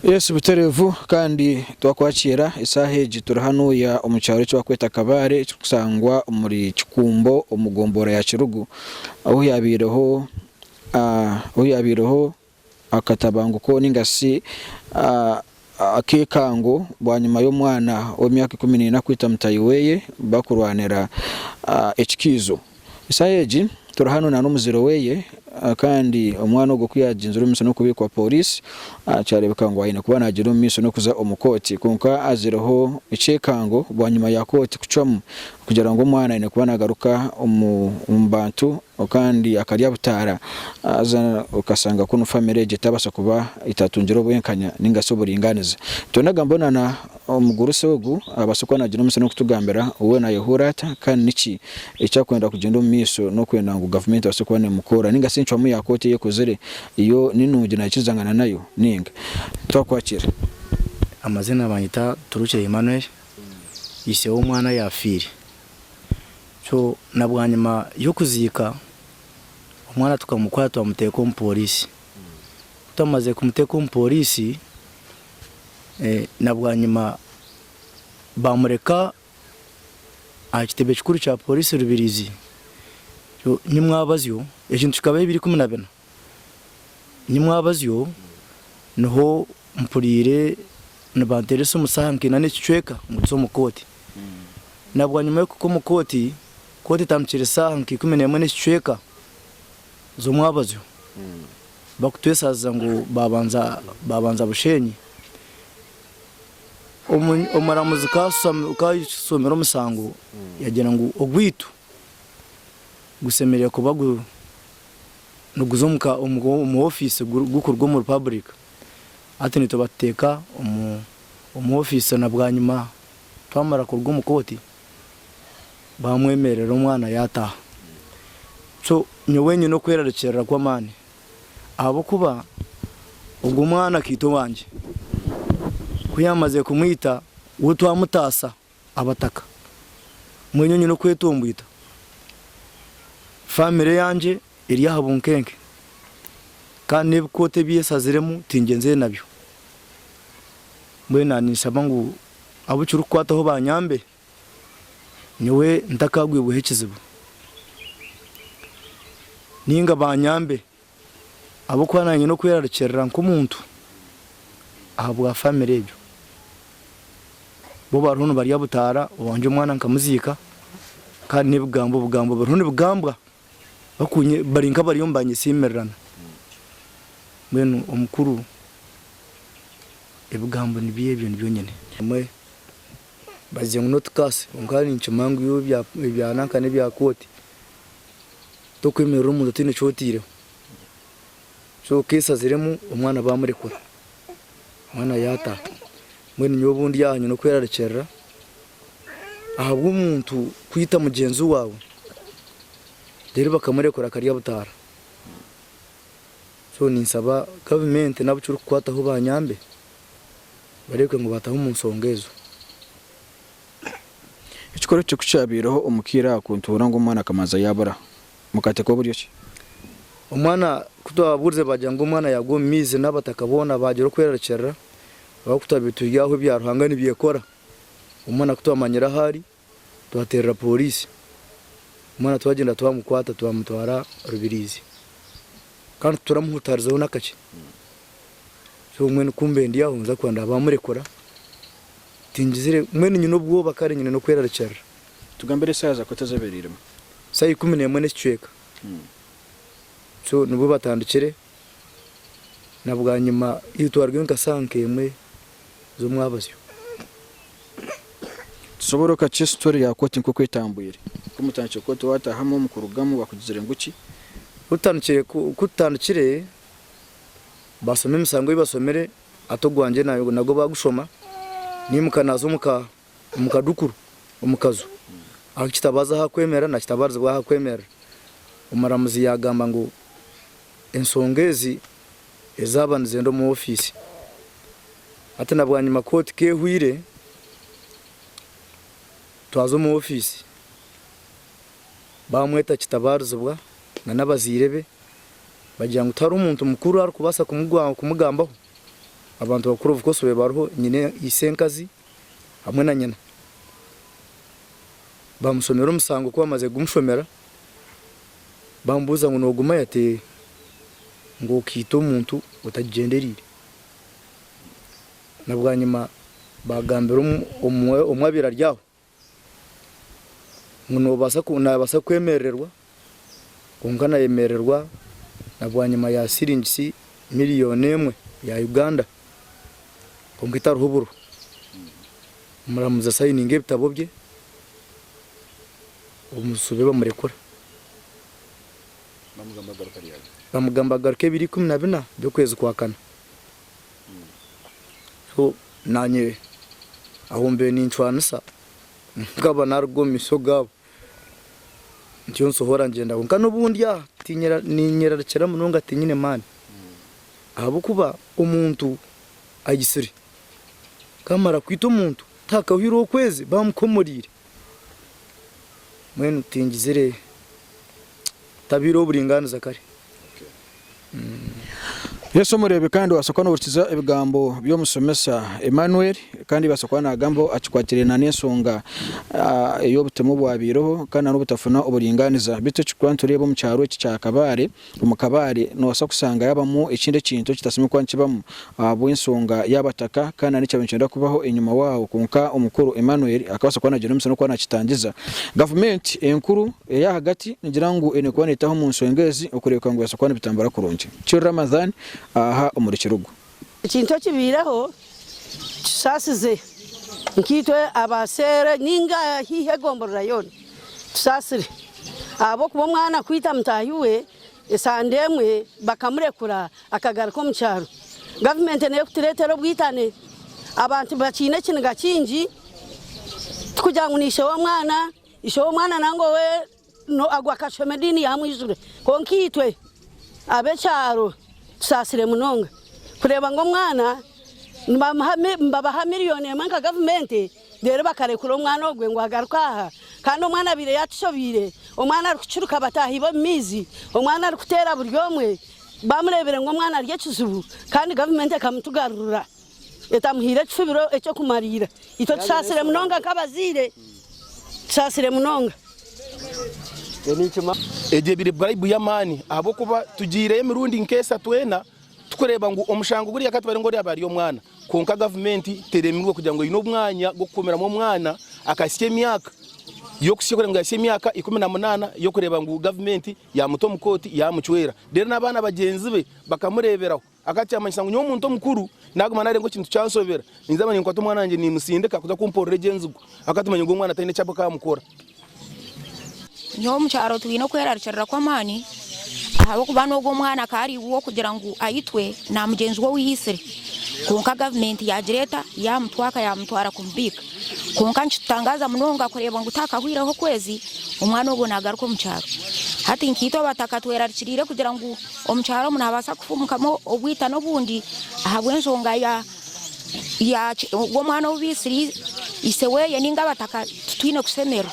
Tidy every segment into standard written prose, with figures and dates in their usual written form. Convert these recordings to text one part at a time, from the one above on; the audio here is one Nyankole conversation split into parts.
Yes butereevu kandi twakwakiira esaaha egi turi hanuya omu kyaro eki barikweta Kabale ekirikushangwa omuri Kikumbo omu gombora ya Kirugu ahu yabaireho ahu yabaireho akatabanguko ninga shi akekango bwanyima y'omwana w'emyaka 14 kwita mutaahi weye bakurwanira ekikiizo. Eshaaha egi turi hanu na n'omuzaire weye kandi omwana ogwo ku yaagyenzire omu maisho n'okubiikwa pooriisi kyareebeka ngu aine kuba naagyenda omu maisho n'okuza omu kooti kwonka haizireho ekyekango bwanyima ya kooti kucwamu kugira ngu omwana aine kuba naagaruka omu bantu kandi akarya butaara haza okashanga kunu famire egyo etabaasa kuba etatungire obwenkanya ninga shi oburingaaniza. Twenda mbonana Omugurusi ogu abaasa kuba naagira omutsyo n'okutugambira we naayehurira ata kandi niki eki arikwenda kugyenda omu maisho n'okwenda ngu gavumenti ebaase kuba neemukoora nainga shi encwamu ya kooti ei ekozire yo ni nungi naikirizangana nayo nainga. Twakwakira. Amazina banyeta Turukire Emmanuel, ise w'omwana ayafiire. So na bwanyima y'okuziika omwana tukamukwata twamuteeka omu pooriisi. Ku twamazire kumuteeka omu pooriisi, Na bwanyima baamureka aha kitebe kikuru kya pooriisi Rubirizi nyimwabazyo, ekintu kikabaho ebiro 14, nyimwabazyo niho mpuriire nibanteera esimu saaha nka ina n'ekicweka ngu tuze omu kooti. Na bwanyima y'okuhika omu kooti, kooti etandikire saaha nka 11 n'ekicweka z'omwabazyo. Bakutwesaziza ngu babanza babanza Bushenyi, omuramuzi ku ashomire omusango yagira ngu ogwaitu gushemereire kuba niguza omu ofiisi gukuruga omu Republic hati naitwe batuteeka omu ofiisi na bwanyima twamara kuruga omu kooti Baamwemerera omwana yaataaha. So nyowe nyine okwerarikirira kw'amaani ahabw'okuba ogwo mwana akaita owangye. Ku yaamazire kumwita we twamutaasa abataka. Mbwenu nyowe nyine okwetombwita. Famire yangye eri aha bunkenke kandi n'ebi kooti ebi eshaziremu tingyenzire nabyo. Mbwenu naninshaba ngu abu kirikukwataho banyambe. Nyowe ntakaagwibweho ekizibu, nainga banyambe ahabw'okuba naanye nyine okwerarikirira nk'omuntu ahabwa famire egyo. Bo bariho nibarya butaara, owangye omwana nkamuziika kandi n'ebigambo obugambo buriho nibugambwa bari nk'abariyo nibanyesiimirirana. Mbwenu omukuru ebigambo nibyo ebyo nibyo nyine. Bagizire ngu not curse kwonka ninkimanya ngu iwe ebya nanka nebya kooti tokwemerera omuntu otaine eki otaireho so kesaziremu omwana bamurekura omwana yataha mbwenu nyowe obundi aha nyine okwerarikirira ahabw'omuntu kwita mugyenzi waawe reero bakamurekura akarya butaara so ninsaba gavumenti n'abu kirikukwataho banyambe. Bareebeke ngu baataho omu nshonga ezo. Ekikorwa ekyo ku kyabaireho omu kaire ako, nituhurira ngu omwana akamanza yaabura. Mukateekaho buryo ki? Omwana ku twababuurize baagira ngu omwana yaagwa omu maizi n'abataka boona baagira okwerarikirira ahabw'oku twabaire turi aho ebya Ruhanga nibyekora. Omwana ku twamanyire ahu ari, twateerera pooriisi. Omwana twagyenda twamukwata twamutwara Rubirizi kandi tituramuhutaarizeho n'akakye. So mbwenu ku mbe ndi aho ninza kuba bamurekura tingizire mbwenu nyine obwoba kare nyine n'okwerarikirira. Tugambire esaaha za kooti ezabereiremu. Saaha 11 n'ekicweka so nibwo batandikire na bwanyima itwe twarugayo nka saaha nk'emwe z'omwabazyo. Tusobora okakye story ya kooti nk'oku etambwire. Ku mutandikire kooti watahamu omukurugamu bakugizire ngu ki? Ku tutandikire Baashoma emisango ei bashomire, hati ogwangye nagwo baagushoma, naimuka naaza omu kadukuru, omu kaju, ahu kitabaaza ahu akwemerera na kitabaarizibwa ahu akwemerera. Omuramuzi yaagamba ngu enshonga ezi ezaaba nizenda omu ofiisi. Hati na bwanyima kooti ku ehweire, twaza omu ofiisi, baamweta kitabaarizibwa na n'abazaire be. Bagira ngu tihariho muntu mukuru arikubaasa kumugambaho. Abantu bakuru of course babaire bariho nyina isenkazi hamwe na nyina. Bamushomera omusango ku bamaze kugumushomera bamubuuza ngu noguma ati ngu okaita omuntu otagigyendereire. Na bwanyima bagambira omwe abaire ari aho ngu nobaasa nabaasa kwemerererwa kwonka nayemererwa na bwanyima ya siringisi miriyoni emwe ya Uganda kwonka etariho buro. Omuramuzi asayininga ebitabo bye omusibe bamurekura. Bamugamba agaruke ebiro 14 by'okwezi kwa kana. So nanye aho mbaire nincwanisa nkaba naruga omu maisho gaabo ntyo nsohora ngyenda kwonka n'obundi aha ninyerarikira munonga tinyine maani ahabw'okuba omuntu aitsire ku amara kwita omuntu tihakahwire okwezi bamukomoriire mbwenu tingizire tabiireho oburingaaniza kare. Yesu omureebe kandi obaasa kuba nohurikiza ebigambo by'omushomesa Emmanuel kandi obaasa kuba nagamba akikwatiraine na n'ensonga ey'obutemu obwabaireho kandi na n'obutafuna oburinganiza. Beitu ekirikuba nitureeba omu kyaro eki kya Kabale, omu Kabale nobaasa kushanga yabamu ekindi ekintu ekitashemereire kuba nikibamu ahabw'ensonga y'abataka kandi na n'ekyabaire nikyenda kubaho enyima waaho kwonka omukuru Emmanuel akabaasa kuba nagyenda omu maisho n'okuba nakitangiza. Gavumenti enkuru Ey'ahagati nigira ngu eine kuba neetaho omu nshonga ezi okureebeka ngu bibaasa kuba nibitambura kurungi. Kiro Ramadhan aha omuri Kirugu. Ekintu ekibaireho tusaasize nkaitwe abaseere ninga haihi egomborora yoona tusaasire ahabw'okuba omwana kwita mutaahi we esande emwe bakamurekura akagaruka omu kyaro. Gavumenti n'erikutureetera obwitane, abantu bakiine ekiniga kingi tikugira ngu n'ishe w'omwana. Ishe w'omwana nangwa we agwa akashoma ediini yamwijura. Kwonka itwe ab'ekyaro tusaasire munonga kureeba ngu omwana nibabaha miriyoni emwe nka gavumenti reero bakarekura omwana ogwe ngu agaruke aha. Kandi omwana abaire yaatushobeire, omwana arikucuruka bataahi be omu maizi, omwana arikuteera buri omwe, bamureebire ngu omwana ari ekizibu kandi gavumenti ekamutugarurira etamuhaire ekifubiro eky'okumariira. Itwe tusaasire munonga nk'abazaire. Tusaasire munonga. Egyo ebire bribe y'amaani ahabw'okuba tugiireyo emirundi nk'esatu ena tukureeba ngu omushango guriya ka tubare ngu oriya aba ari omwana kwonka gavumenti teremirwe kugira ngu eine omwanya gw'okukuumiramu omwana akahitsya emyaka y'okuhitsya kureeba ngu yahitsya emyaka 18 y'okureeba ngu gavumenti yaamuta omu kooti yaamucwera reero n'abaana bagyenzi be bakamureeberaho. Akaba kyamanyisa ngu nyowe omuntu omukuru naguma nareeba ngu ekintu kyanshobera, ninza mba ninkwata omwana wangye nimusindika kuza kumporera egyo enzigu. Akaba tumanya ngu omwana taine eki akamukora. Nyowe omu kyaro twine okwerarikirira kw'amaani ahabw'okuba n'ogwo omwana akaba ari ow'okugira ngu aitwe na mugyenzi we ou yaitsire. Kwonka gavumenti yaagira eta, yaamutwaka yaamutwara kumubiika. Kwonka nikitutangaaza munonga kureeba ngu tihaakahweireho okwezi omwana ogwo naagaruka omu kyaro. Hati nkaitwe abataka twerarikiriire kugira ngu Omu kyaro omu nihabaasa kufumukamu obwitano obundi ahabw'enshonga ya ogwo omwana ou baitsire ise weye ninga abataka titwine kushemererwa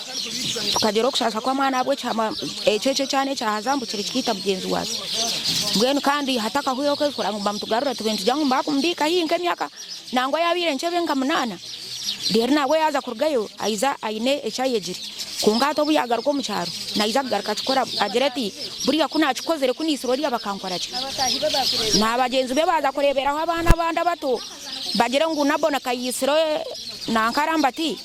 tukagira okushaasha kw'amaani ahabw'ekihama ekyo ekyana ekyahazambukire kikaita mugyenzi waakyo. Mbwenu kandi hatakahwire okwezi kuraba ngu bamutugarurire tube nitugira ngu nibaakumubiika haihi nk'emyaka nangwa yaabaire nkye ebe nka munaana reero nabwo yaaza kurugayo aija aine eki ayegire. Kwonka hati obu yaagaruka omu kyaro naija kugaruka akikore agire ati, Buriya ku naakikozire, ku naitsire oriya bakankora ki? Na bagyenzi be baaza kureeberaho abaana abandi abato bagire ngu Nabona ka yaitsire nanka aramba ati,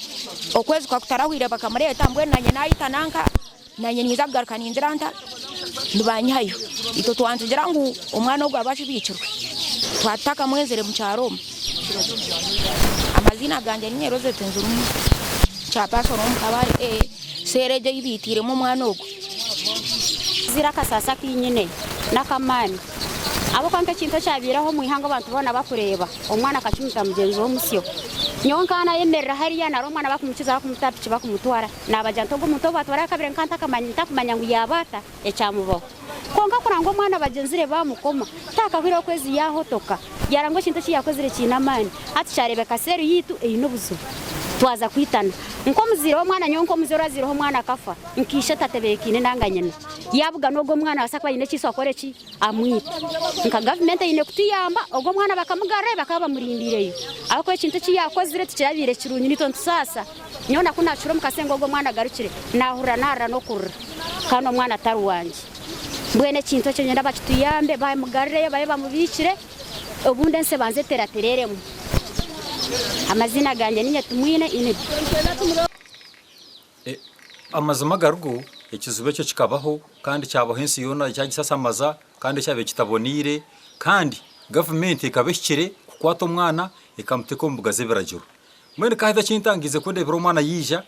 Okwezi kwa kutarahwire bakamureeta, mbwenu naanye naayita nanka, naanye ninza kugaruka ningira nta? Nibaanyihayo. Itwe twantugira ngu omwana ogwo abe akibiikirwe, twaba tutakamwenzire mu kyaro omu. Amaziina gangye niinye Rosette Nzurumwe, chairperson w'omu Kabale A, seeri egyo ei baitiiremu omwana ogwo. Zira akasaasi aku nyine n'ak'amaani ahabw'okuba nk'ekintu ekyabaireho omu ihanga abantu boona bakureeba, omwana akacumita mugyenzi we omusyo. Nyowe nkaba nayemerera hariya nari omwana bakumukiza bakumuta aha piki bakumutwara, naabagira nti ogu omuntu ou baatwara akabire nkaba ntakumanya ngu yaaba ata ekyamubaho. Kwonka kurora ngu omwana bagyenzire baamukoma, tihakahwireho okwezi yaahotoka, yaarora ngu ekintu eki yaakozire kiine amaani. Hati kyareebeka seeri yaitu eine obuzibu, twaza kwitana. Nk'omuzaire w'omwana nyowe nk'omuzaire orazaireho omwana akafa, nka ishe tatebeekaine nanga nyina, yaabugana ogwo omwana abaasa kuba aine ekiiso akore ki? Amwite. Nka gavumenti eine kutuyamba ogwo omwana bakamugarurayo bakaba bamurindiireyo ahabw'okuba ekintu eki yaakozire tikirabaire kirungi naitwe nitusaasa. Nyowe na ku naacura omu kasenge ogwo omwana agarukire, naahurira naarira n'okurira kandi omwana atari wangye. Mbwenu ekintu ekyo niinyenda bakituyambe bamugarureyo babe bamubiikire. Obundi ensi ebanze eteratereremu. Amaziina gangye ninye Tumwine Inid. Amazima agarigo, ekizibu ekyo kikabaho kandi kyabaho ensi yoona kyagisasamaza kandi ekyabaire kitaboneire kandi gavumenti ekaba ehikire kukwata omwana ekamuteeka omu mbuga z'ebiragiro. Mbwenu ka hati ekintangiize ku ndeebire omwana yaija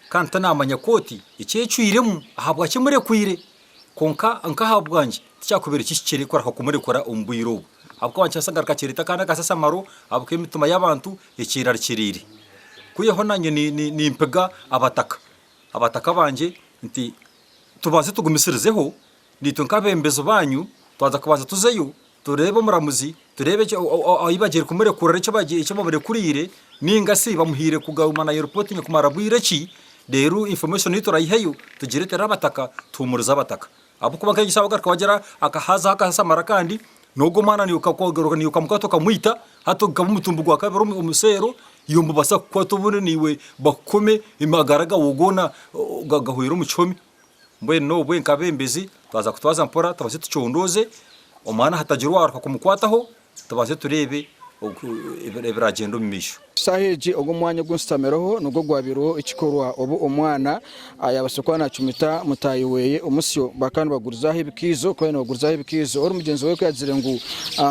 kandi tinamanya kooti eki ecwiremu ahabwaki emurekwire. Kwonka nk'ahabwangye tikyakubaire kihikire kurahuka kumurekura omu bwire obu, ahabw'okuba nikibaasa kugaruka kireete akandi akasasamaro ahabw'okuba emitima y'abantu ekyerarikiriire. Kwihaho naanye nimpiga abataka, abataka bangye nti tubanze tugumisirizeho, naitwe nk'abeebembezi baanyu twaza kubanza tuzeyo tureebe omuramuzi, tureebe ahu bagiire kumurekurira eki bamurekuriire ninga shi bamuhaire kuguma nayeripotinga kumara bwire ki, reero information ei turaiheyo tugireetere abataka tuhumurize abataka. Ahabw'okuba nk'egi shaaha wagaruka wagira hazaho akasasamaro akandi, n'ogwo omwana naiwe okamukwata okamwita, hati gukaba omutumbi gwa kabiri omu seero, iwe nibabaasa kukukwata obundi naiwe bakukome amagara gaawe goona gahweere omu kihome. Mbwenu n'obwe nk'abeebembezi twaza kutwaza mpora tubanze tucondooze, omwana hatagira owaaruha kumukwataho, tubanze tureebe oku ebiraagyenda omu maisho. Shaaha egi ogu omwanya ogu nshutamireho nigwo gwabaireho ekikorwa obu omwana yaabaasa kuba naacumita mutaahi we omusyo bakaba nibagurizaho ebikaijo ku baabaire nibagurizaho ebikaijo ori mugyenzi we ku yaagizire ngu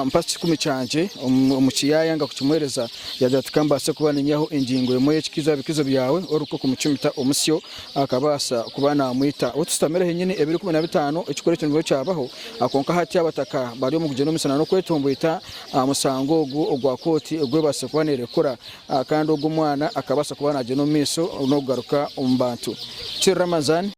mpa kikumi kyangye omu kiyaaya nga kukimuheereza yaagira ati ka mbaase kuba niinyihaho engingo emwe y'ekikaijo aha bikaijo byawe orikwo kumucumita omusyo akabaasa kuba naamwita. Obu tushutamire henyini ebiro 15 ekikorwa ekyo nibwo kyabaho, kwonka hati abataka bari omu kugyenda omu misana n'okwetomboita aha musango ogu ogwa kooti ogwebaasire kuba neerekura kandi ogwo omwana akabaasa kuba naagyenda omu maisho n'okugaruka omu bantu. Kiri Ramazan.